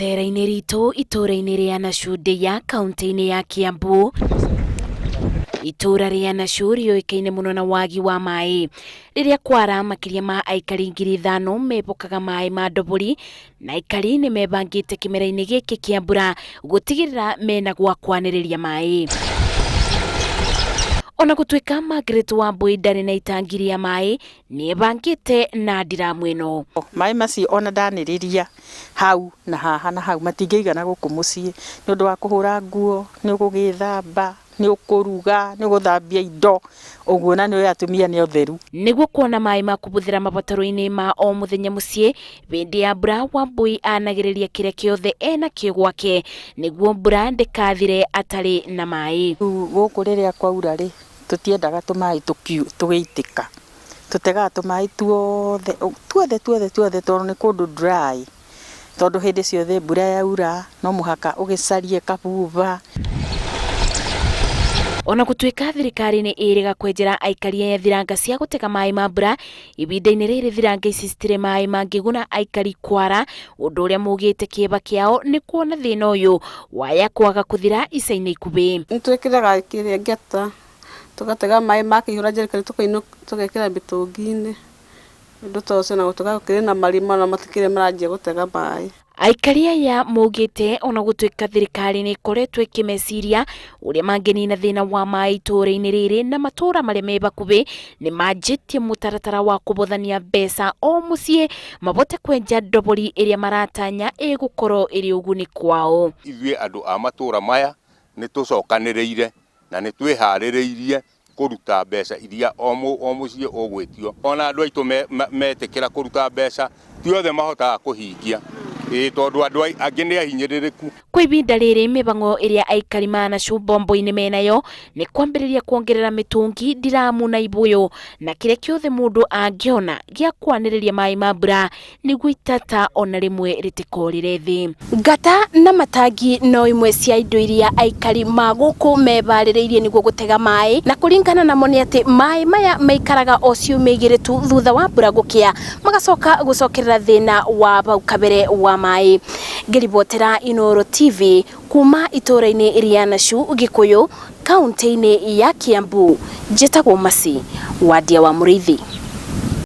Icera-inĩ ritũ itũũra-inĩ rĩa Nashundia kaunti-inĩ ya Kiambu, itũũra rĩa Nashu rĩũĩkaine mũno na wagi wa maĩ. Rĩrĩa kwara makĩria ma aikari 5,000 mebokaga maĩ ma ndobori na aikari nĩ mebangĩte kĩmera-inĩ gĩkĩ kĩa mbura gũtigĩrĩra mena gwa kwanĩrĩria maĩ. Ona gũtuĩka Margaret Wambui ndarĩ na itangi rĩa maĩ, nĩebangĩte na ndiramu ĩno. Maĩ macio ona ndanĩrĩria hau na haha na hau matingĩigana gũkũ mũciĩ nĩ ũndũ wa kũhũra nguo, nĩ ũgũgĩthamba, nĩ ũkũruga, nĩ ũgũthambia indo, ũguo na nĩ ũĩ atumia nĩ atheru. Nĩguo kuona maĩ ma kũhũthĩra mabataro-inĩ ma o mũthenya mũciĩ, hĩndĩ ya mbura Wambui anagĩrĩria kĩrĩa kĩothe enakĩo gwake nĩguo mbura ndĩkathire atarĩ na maĩ. Rĩu gũkũ rĩrĩa kwaura rĩ, tũtiendaga tũmaĩ tũgĩitĩka, tũtegaga tũmaĩ tuothe, tuothe tuothe tuothe tondũ nĩ kũndũ dry, tondũ hĩndĩ ciothe mbura yaura no mũhaka ũgĩcarie kabuba. Ona gũtuĩka thirikari nĩ ĩrĩga kwenjera aikari aya thiranga cia gũtega maĩ ma mbura, ihinda-inĩ rĩrĩ thiranga ici citirĩ maĩ mangĩguna aikari kwara, ũndũ ũrĩa maugĩte kĩeba kĩao nĩ kuona thĩna ũyũ waya kwaga kũthira ica-inĩ ikuhĩ. Nĩ twĩkĩraga kĩrĩa ngeta, tũgatega maĩ makĩihũra njerikani tũgekĩra mĩtũngi-inĩ, ũndũ ta ũcio na gũtuĩka gũkĩrĩ na marima ona matikĩrĩ maranjia gũtega maĩ. Aikari aya maugĩte ona gũtuĩka thirikari nĩ ĩkoretwo ĩkĩmeciria ũrĩa mangĩnina thĩna wa maĩ itũũra-inĩ rĩrĩ na matũũra marĩa me hakuhĩ, nĩ manjĩtie mũtaratara wa kũbothania mbeca o mũciĩ mabote kwenja ndobori ĩrĩa maratanya ĩgũkorwo ĩrĩ ũguni kwao. Ithuĩ andũ a matũũra maya nĩ tũcokanĩrĩire na nĩ twĩharĩrĩirie kũruta mbeca iria o mũciĩ ũgwĩtio. Ona andũ aitũ metĩkĩra kũruta mbeca, ti othe mahotaga kũhingia, ĩĩ tondũ andũ angĩ nĩ ahinyĩrĩrĩku. Kwa ihinda rĩrĩ mĩhang'o ĩrĩa aikari ma Nashu mbombo-inĩ menayo nĩ kwambĩrĩria kuongerera mĩtũngi, ndiramu na ibũyũ na kĩrĩa kĩothe mũndũ angĩona gĩa kwanĩrĩria maĩ ma mbura nĩguo itata ona rĩmwe rĩtikorĩre thĩ. Ngata na matangi no imwe cia indo iria aikari ma gũkũ mebarĩrĩirie nĩguo gũtega maĩ, na kũringana namo nĩ atĩ maĩ maya maikaraga o ciumia igĩrĩ tu thutha wa mbura gũkĩa, magacoka gũcokerera thĩna wa bau kabere wa maĩ. Ngĩribotera Inooro TV kuma itũũra-inĩ rĩa Nashu Gĩkũyũ, kaunti-inĩ ya Kiambu, njĩtagwo Mercy Wandia wa Mũrĩithi.